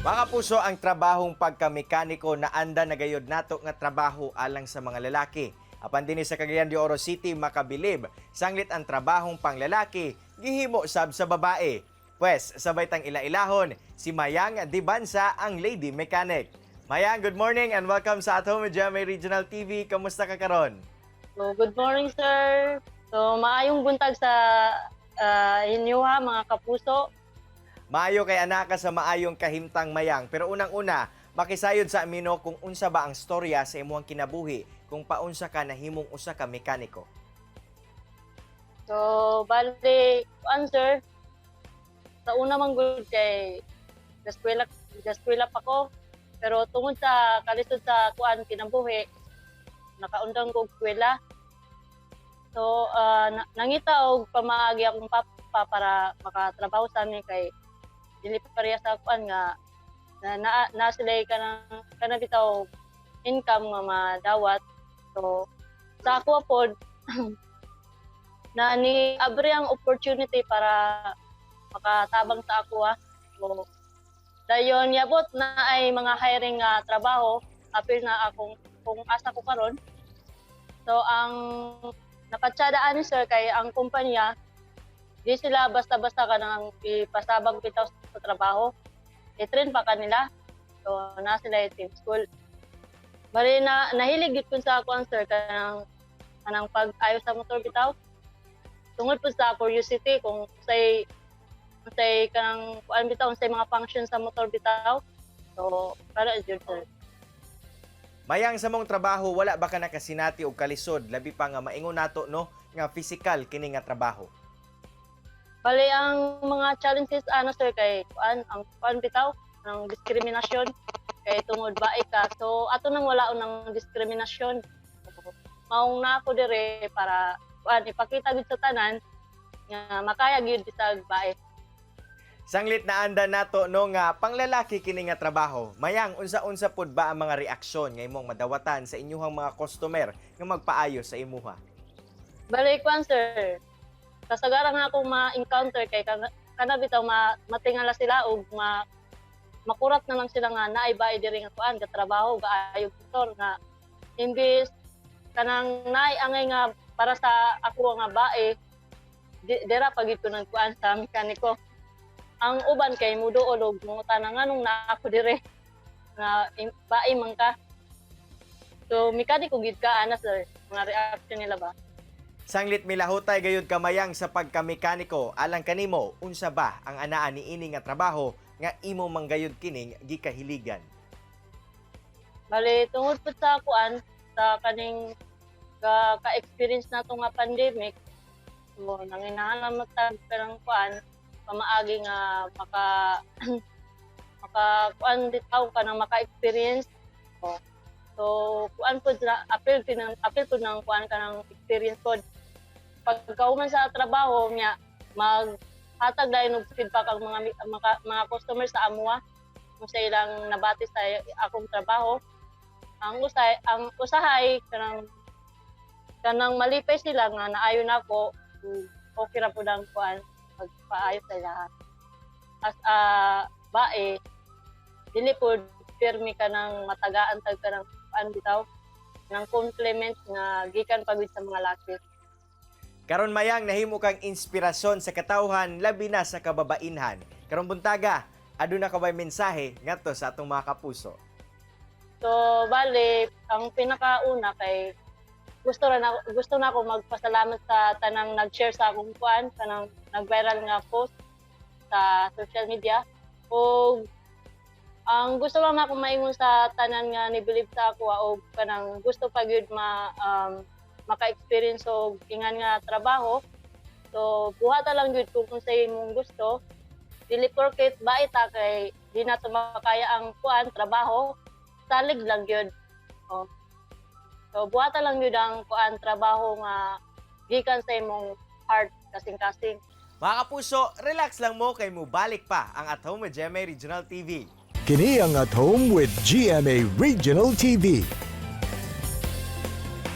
Mga kapuso, ang trabahong pagkamekaniko na anda na gayod nato nga trabaho alang sa mga lalaki. Apan dinhi sa Cagayan de Oro City, makabilib, sanglit ang trabahong panglalaki, gihimo sab sa babae. Pues, sabay tang ila-ilahon, si Mayang Dibansa, ang lady mechanic. Mayang, good morning and welcome sa At Home with GMA Regional TV. Kamusta ka karon? So, good morning, sir. So, maayong buntag sa inyo ha, mga kapuso. Maayo kay anaka sa maayong kahimtang, Mayang. Pero unang-una, makisayod sa amino kung unsa ba ang storya sa imong kinabuhi kung paunsa ka nahimong usa ka mekaniko. So, bali, kuan, sir, sa una man gud kay gaskwela, gaskwela pa ko. Pero tungod sa kalisod sa kuan kinabuhi, nakaundang ko og eskwela. So, nangita og pamaagi akong papa para makatrabaho sa amin kay dili pa pareha sa kuan nga na sila kanang kana bitaw income nga madawat. So, sa ako pod na ni abri ang opportunity para makatabang sa ako ah. So, dayon yabot na ay mga hiring nga trabaho, apil na akong kung asa ko karon. So ang napatsyadaan ni sir kay ang kumpanya, di sila basta-basta ka nang ipasabag bitaw sa trabaho. I-train pa kanila. So na sila team school. Bali na nahilig gid kun sa ako ang sir kanang kanang pag-ayo sa motor bitaw. Tungod po sa curiosity kung say kanang kuan bitaw, unsay mga function sa motor bitaw. So para jud, sir. Mayang, sa mong trabaho, wala ba ka nakasinati og kalisod, labi pa nga maingon nato, no, nga physical kini nga trabaho? Bali ang mga challenges ano, sir, kay kuan ang kuan bitaw ng diskriminasyon kay tungod bae ka. So ato nang wala ng diskriminasyon. Maong na ako dire para kuan ipakita gid sa tanan nga makaya gyud bisag bae. Sanglit na anda nato, no, nga panglalaki kini nga trabaho. Mayang, unsa-unsa pud ba ang mga reaksyon nga imong madawatan sa inyuhang mga customer nga magpaayo sa imuha? Bali kuan, sir. Kasagaran nga akong ma-encounter kay kana bitaw matingala sila og makurat na lang sila nga naay bae diri nga kuan gatrabaho gaayo motor, nga imbis kanang naay angay nga para sa ako nga bae dira pa gid ko nagkuan sa mekaniko. Ang uban kay muduol og mangutana nganong naa ako dire nga bae man ka. So mekaniko gid ka ana, sir, mga reaction nila ba. Sanglit milahutay gayud ka, Mayang, sa pagkamekaniko, alang kanimo, unsa ba ang anaa niini nga trabaho nga imo manggayud kining gikahiligan? Bali, tungod po sa kuan, sa kaning ka-experience nato nga pandemic, so nanginahanglan man tag perang kuan, pamaagi nga maka maka kuan bitaw kanang maka-experience. So, so kuan po na apil po ng apil po ng kuan kanang experience pod. Pagkauman sa trabaho niya, maghatag dayon og feedback ang mga customer sa amoa kung sa ilang nabati sa akong trabaho. Ang usahay kanang kanang malipay sila nga naayo nako, okay ra pud ang kuan pagpaayo sa ilaha. As a bae, dili pod pirmi ka ng matagaan tag ka ng kuan bitaw ng compliment nga gikan pa gud sa mga laki. Karon, Mayang, nahimo kang inspirasyon sa katawhan, labi na sa kababainhan. Karong buntaga, aduna ka bay mensahe ngadto sa atong mga kapuso? So, bale, ang pinakauna kay gusto na ako magpasalamat sa tanang nag-share sa akong kuan, kanang nag-viral nga post sa social media. O ang gusto lang ako maingon sa tanan nga ni-believe sa ako o kanang gusto pa gyud ma maka-experience og ingan nga trabaho. So buhata lang gyud kung unsay imong gusto. Dili porket bae ta kay di na to makaya ang kuan trabaho, salig lang gyud. Oh. So buhata lang gyud ang kuan trabaho nga gikan sa imong heart, kasing-kasing. Mga kapuso, relax lang mo kay mubalik pa ang At Home with GMA Regional TV. Kini ang At Home with GMA Regional TV.